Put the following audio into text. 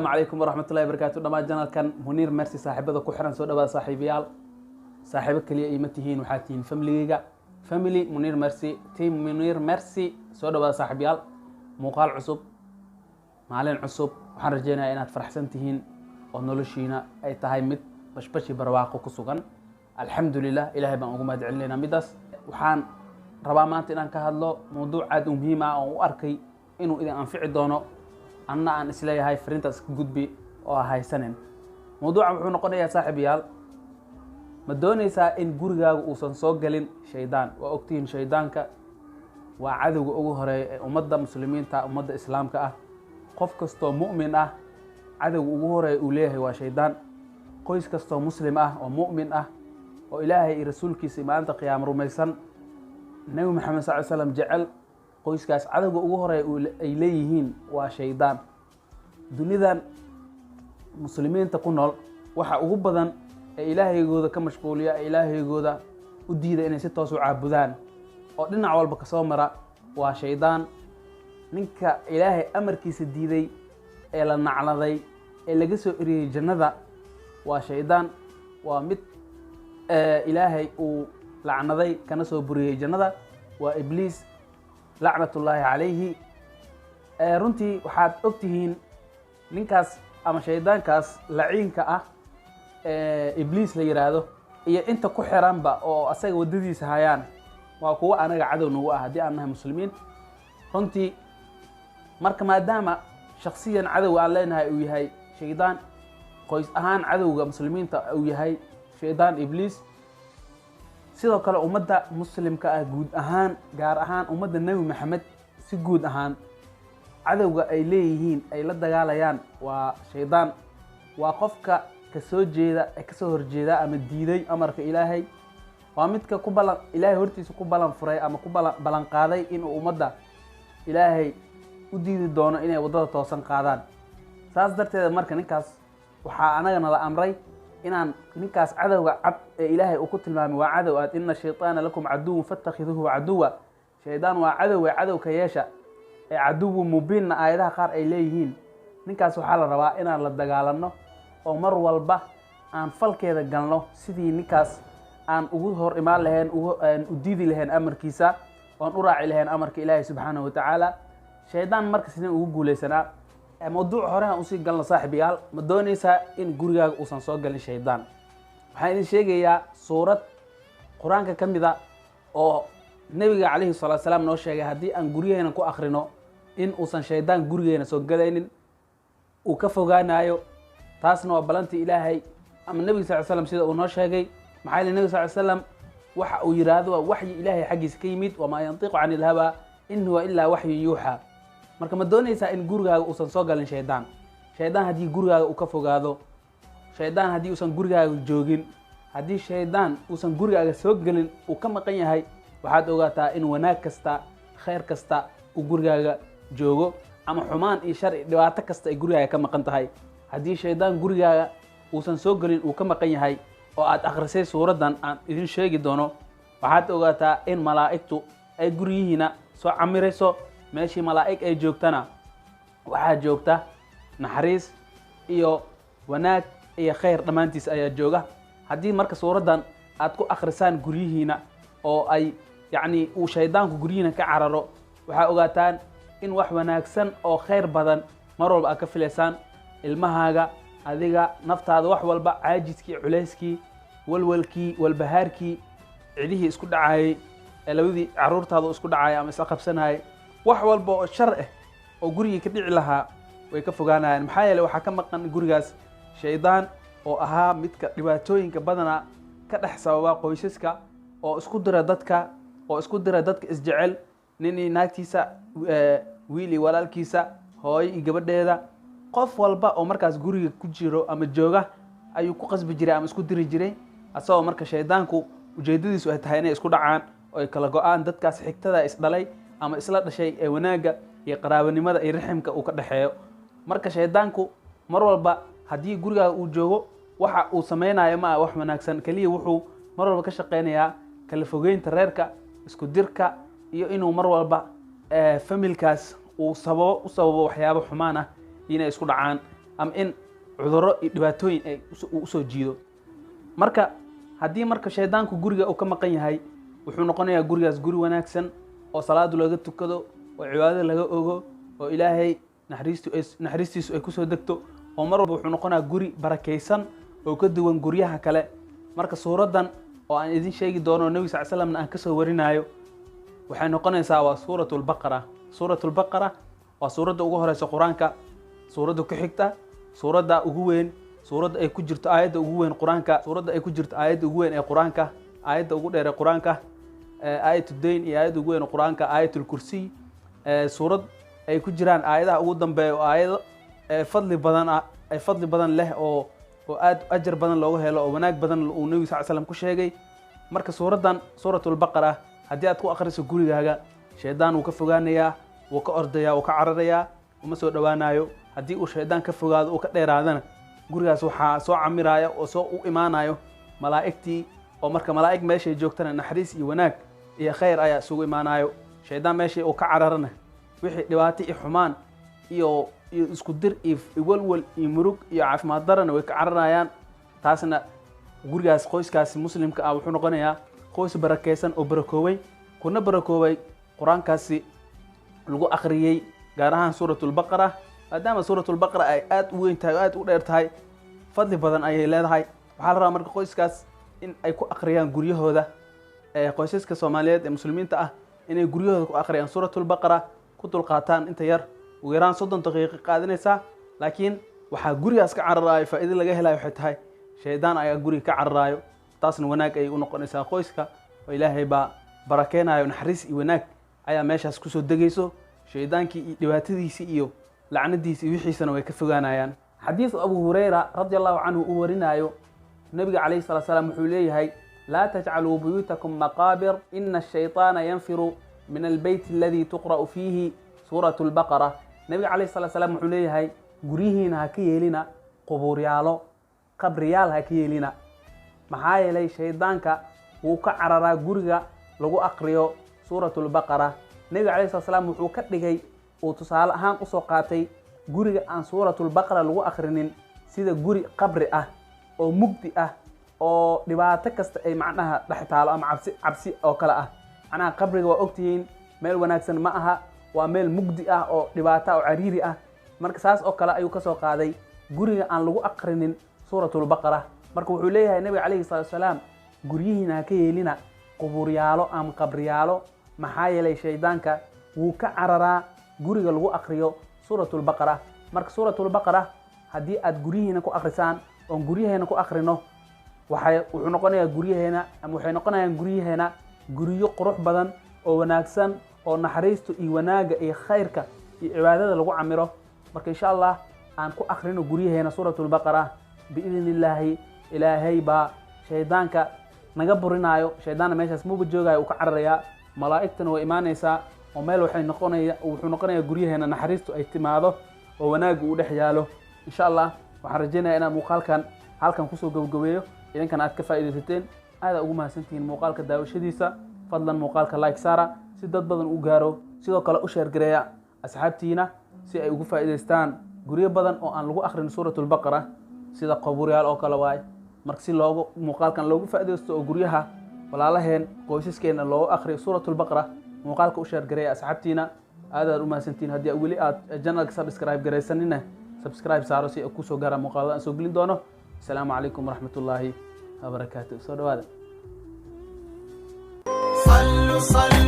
Calaykum waraxmatullahi barakaatu. Dhammaan channelkan Muniir Mercy saaxiibada ku xiran, soo dhawaada saaxiibayaal. Saaxiibo keliya iima tihiin, waxaa tihiin familigeyga, family Muniir Mercy, team Muniir Mercy. Soo dhawaada saaxiibayaal, muuqaal cusub, maalin cusub. Waxaan rajeynayaa inaad faraxsan tihiin oo noloshiina ay tahay mid bashbashi barwaaqo ku sugan. Alxamdulilah, Ilahay baan ugu mahad celinaynaa middaas. Waxaan rabaa maanta inaan ka hadlo mawduuc aad u muhiim ah oo u arkay inuu idin anfici doono, anna aan isleeyahay fariintaas ka gudbi oo ha haysanin. Mawduucan wuxuu noqonayaa, saaxiibayaal, ma doonaysaa in gurigaaga uusan soo galin shaydaan? Waa ogtihiin, shaydaanka waa cadowga ugu horeeya ee ummadda muslimiinta, ummadda islaamka ah. Qof kastoo mu'min ah cadowga ugu horeeya uu leeyahay waa shaydaan. Qoys kastoo muslim ah oo mu'min ah oo Ilaahay iyo rasuulkiisa maalinta qiyaamo rumaysan, Nebi Maxamed sal ly slam jecel, qoyskaas cadowga ugu horeeya ay leeyihiin waa shaydaan. Dunidan muslimiinta ku nool waxa ugu badan ee ilaahaygooda ka mashquuliya, ee ilaahaygooda u diida inay si toos u caabudaan oo dhinac walba kasoo mara waa shaydaan. Ninka Ilaahay amarkiisa diiday ee la nacladay ee laga soo eriyey jannada waa shaydaan. Waa mid Ilaahay uu lacnaday kana soo buriyey jannada, waa Ibliis lacnatullaahi calayhi. Runtii waxaad og tihiin ninkaas ama shaydaankaas laciinka ah Ibliis la yiraahdo iyo inta ku xiranba oo asaga waddadiisa hayaan waa kuwo anaga cadow nagu ah haddii aan nahay muslimiin runtii. Marka maadaama shaksiyan cadowga aan leenahay uu yahay shaydaan, qoys ahaan cadowga muslimiinta uu yahay shaydaan Ibliis, sidoo kale ummadda muslimka ah guud ahaan, gaar ahaan ummadda Nebi Maxamed si guud ahaan, cadowga ay leeyihiin ay la dagaalayaan waa shaydaan. Waa qofka kasoo jeeda ee kasoo horjeeda ama diiday amarka Ilaahay. Waa midka ku balan Ilaahay hortiisa ku balan furay ama ku balan qaaday inuu ummadda Ilaahay u diidi doono inay waddada toosan qaadaan. Saas darteeda marka ninkaas waxaa anagana la amray inaan ninkaas cadowga cad ee Ilaahay uu ku tilmaamay waa cadow aad, "Ina shaytaana lakum caduwun fattakhiduuhu caduwa", shaydaan waa cadowe, cadowka yeesha, ee caduwu mubiinna aayadaha qaar ay leeyihiin. Ninkaas waxaa la rabaa inaan la dagaalanno oo mar walba aan falkeeda galno sidii ninkaas aan ugu hor imaan lahayn, u diidi lahayn amarkiisa oon u raaci lahayn amarka Ilaahay subxaanahu watacaala. Shaydaan marka sideen ugu guuleysanaa? Mawduuc hore aan usii galno. Saaxiibayaal, ma doonaysaa in gurigaaga uusan soo galin shaydaan? Waxaan idin sheegayaa suurad qur-aanka ka mid a oo Nebiga calayhi salatu salaam noo sheegay haddii aan guryaheena ku akrino in uusan shaydaan gurigeena soo galaynin, uu ka fogaanayo. Taasna waa balantii Ilaahay ama Nebiga sal slam sida uu noo sheegay. Maxaa yeele Nebiga sal slam waxa uu yidhaahdo waa waxyi Ilaahay xaggiisa ka yimid. "Wamaa yantiqu cani ilhawaa in huwa ilaa waxyun yuuxaa." Marka ma doonaysaa in gurigaaga uusan soo galin shaydaan? Shaydaan haddii gurigaaga uu ka fogaado, shaydaan haddii uusan gurigaaga joogin, haddii shaydaan uusan gurigaaga soo gelin, uu ka maqan yahay, waxaad ogaataa in wanaag kasta, khayr kasta uu gurigaaga joogo ama xumaan iyo shar iyo dhibaato kasta ay gurigaaga ka maqan tahay. Haddii shaydaan gurigaaga uusan soo gelin, uu ka maqan yahay oo aad akhrisay suuraddan aan idin sheegi doono, waxaad ogaataa in malaa'igtu ay guryihiina soo camirayso. Meeshii malaa'ig ay joogtana waxaa joogta naxariis iyo wanaag iyo khayr dhammaantiis ayaa jooga. Haddii marka suuraddan aad ku akhrisaan guryihiina oo ay yacni uu shaydaanku guryihiina ka cararo, waxaa ogaataan in wax wanaagsan oo khayr badan mar walba aad ka filaysaan, ilmahaaga, adiga naftaada, wax walba, caajiskii, culayskii, walwalkii, walbahaarkii, cidihii isku dhacayay ee labadii carruurtaada isku dhacaya ama isla qabsanayay, wax walba oo shar ah oo gurigii ka dhici lahaa way ka fogaanayaan. Maxaa yeeley waxaa ka maqan gurigaas shaydaan oo ahaa midka dhibaatooyinka badana ka dhex sababa qoysaska, oo isku dira dadka, oo isku dira dadka isjecel, nin iyo naagtiisa, wiil iyo walaalkiisa, hooyo iyo gabadheeda. Qof walba oo markaas guriga ku jiro ama jooga ayuu ku qasbi jiray ama isku diri jiray, asagoo marka shaydaanku ujeedadiisu ay tahay inay isku dhacaan oo ay kala go-aan dadkaas xigtada isdhalay ama isla dhashay ee wanaagga iyo qaraabanimada iyo raximka uu ka dhexeeyo. Marka shaydaanku mar walba haddii gurigaaga uu joogo, waxa uu sameynayo ma ah wax wanaagsan keliya. Wuxuu mar walba ka shaqeynayaa kala fogeynta reerka, isku dirka iyo inuu mar walba familkaas uu sababo u sababo waxyaabo xumaan ah inay isku dhacaan. ama in cudurro iyo dhibaatooyin ay uu usoo jiido. Marka haddii marka shaydaanku guriga uu ka maqan yahay, wuxuu noqonayaa gurigaas guri wanaagsan oo salaadu laga tukado oo cibaadada laga ogo oo Ilaahay naxariistiisu ay kusoo degto, oo mar walba wuxuu noqonayaa guri barakaysan oo ka duwan guryaha kale. Marka suuraddan oo aan idin sheegi doono, Nebiga sal slamna aan kasoo warinayo, waxay noqonaysaa waa Suurat Lbaqara. Suurat Lbaqara waa suuradda ugu horeysa Qur-aanka, suuradda ku xigta, suuradda ugu weyn, suuradda ay ku jirto aayadda ugu weyn Qur-aanka, suuradda ay ku jirto aayadda ugu weyn ee Qur-aanka, aayadda ugu dheer ee Qur-aanka, Aayat Dayn, iyo aayadda ugu weyn ee Qur-aanka, Aayat Lkursiy, suurad ay ku jiraan aayadaha ugu dambeeya oo aayado fadli badan ah, ay fadli badan leh oo aad ajar badan looga helo oo wanaag badan uu Nebiga sal slam ku sheegay. Marka suuraddan Suurat Lbaqara haddii aad ku akhriso gurigaaga, shaydaan wuu ka fogaanayaa, wuu ka ordayaa, wuu ka cararayaa, uma soo dhowaanayo. Haddii uu shaydaan ka fogaado, uu ka dheeraadana, gurigaas waxaa soo camiraya oo soo u imaanayo malaa'igtii, oo marka malaa'ig meeshay joogtana naxariis iyo wanaag iyo khayr ayaa isugu imaanayo. Shaydaan meeshay uu ka cararana, wixii dhibaato iyo xumaan iyo isku dir iyo walwal iyo murug iyo caafimaad darana way ka cararayaan. Taasna gurigaas, qoyskaasi Muslimka ah wuxuu noqonayaa qoys barakeysan oo barakoobay, kuna barakoobay Qur-aankaasi lagu akhriyey, gaar ahaan Suuratulbaqara. Maadaama Suuratulbaqara ay aad u weyn tahay oo aad u dheer tahay, fadli badan ayay leedahay. Waxaa la rabaa marka qoyskaas in ay ku akhriyaan guryahooda, qoysaska Soomaaliyeed ee Muslimiinta ah inay guryahooda ku akhriyaan Suuratulbaqara, ku dulqaataan inta yar, ugu yaraan 30 daqiiqo qaadanaysaa. Laakiin waxaa gurigaas ka cararaayo, faa'iido laga helayo waxay tahay shaydaan ayaa guriga ka cararaayo. Taasna wanaag ayay u noqonaysaa qoyska, oo Ilaahay baa barakeynayo, naxariis iyo wanaag ayaa meeshaas kusoo degayso. Shaydaankii iyo dhibaatadiisii iyo lacnadiisi iyo wixiisana way ka fogaanayaan. Xadiisu Abu Hurayra radi Allahu canhu uu warinaayo, Nabiga calayhi salatu salaam wuxuu leeyahay: "Laa tajcaluu buyuutakum maqaabir, ina ashayطaana yanfiru min albeyt aladi tuqra'u fiihi Suuratu Lbaqara." Nabiga calayhi salatu salaam wuxuu leeyahay: guryihiina ha ka yeelina qubuuryaalo, qabriyaal ha ka yeelina, maxaa yeelay shaydaanka wuu ka cararaa guriga lagu aqriyo Suuratu Lbaqara. Nebiga calayhi salatu salaam wuxuu ka dhigay, uu tusaale ahaan usoo qaatay, guriga aan Suuratulbaqara lagu akhrinin sida guri qabri ah oo mugdi ah oo dhibaato kasta ay macnaha dhex taalo ama cabsi cabsi oo kale ah. Macnaha qabriga waa ogtihiin, meel wanaagsan ma aha, waa meel mugdi ah oo dhibaato oo cariiri ah. Marka saas oo kale ayuu kasoo qaaday guriga aan lagu aqrinin Suuratulbaqara. Marka wuxuu leeyahay Nabiga calayhi salatu wasalaam: guryihiina ha ka yeelina qubuuryaalo ama qabriyaalo, maxaa yeelay shaydaanka wuu ka cararaa guriga lagu akriyo Suuratulbaqara. Marka Suuratulbaqara haddii aad guryihiina ku akrisaan oon guryaheena ku akrino, waxay wuxuu noqonayaa guryaheena ama waxay noqonayaan guryaheena guryo qurux badan oo wanaagsan oo naxariistu iyo wanaagga iyo khayrka iyo cibaadada lagu camiro. Marka insha Allah aan ku akrino guryaheena Suuratulbaqara biidni Illaahi. Ilaahay baa shaydaanka naga burinaayo, shaydaanna meeshaas muba joogaayo, uu ka cararayaa, malaa'igtana way imaanaysaa, oo meel waxay noqonaya wuxuu noqonayaa guryaheena naxariistu ay timaado oo wanaaggu uu dhex yaalo. Insha Allah waxaan rajaynayaa inaan muuqaalkan halkan kusoo gabagabeeyo, idinkana aad ka faa'iidaysateen. Aada ugu mahadsantihiin muuqaalka daawashadiisa. Fadlan muuqaalka like saara si dad badan u gaaro, sidoo kale u share gareeya asxaabtiina si ay ugu faa'iidaystaan. Guryo badan oo aan lagu akhrin Suuratulbaqara sida qabuuryaal oo kale waay. Marka si loogu muuqaalkan loogu faa'iidaysto oo guryaha walaalaheen, qoysaskeena loogu akhriyo Suuratulbaqara, muuqaalka u share gareeya asxaabtiina. Aadaad u mahadsantihiin. Haddii weli aad channelka subscribe garaysanina, subscribe saaro si ay kusoo gaaraan muuqaalada aan soo gelin doono. Asalaamu calaykum waraxmatullaahi wabarakaatu. Soo dhawaada. صلوا صلوا.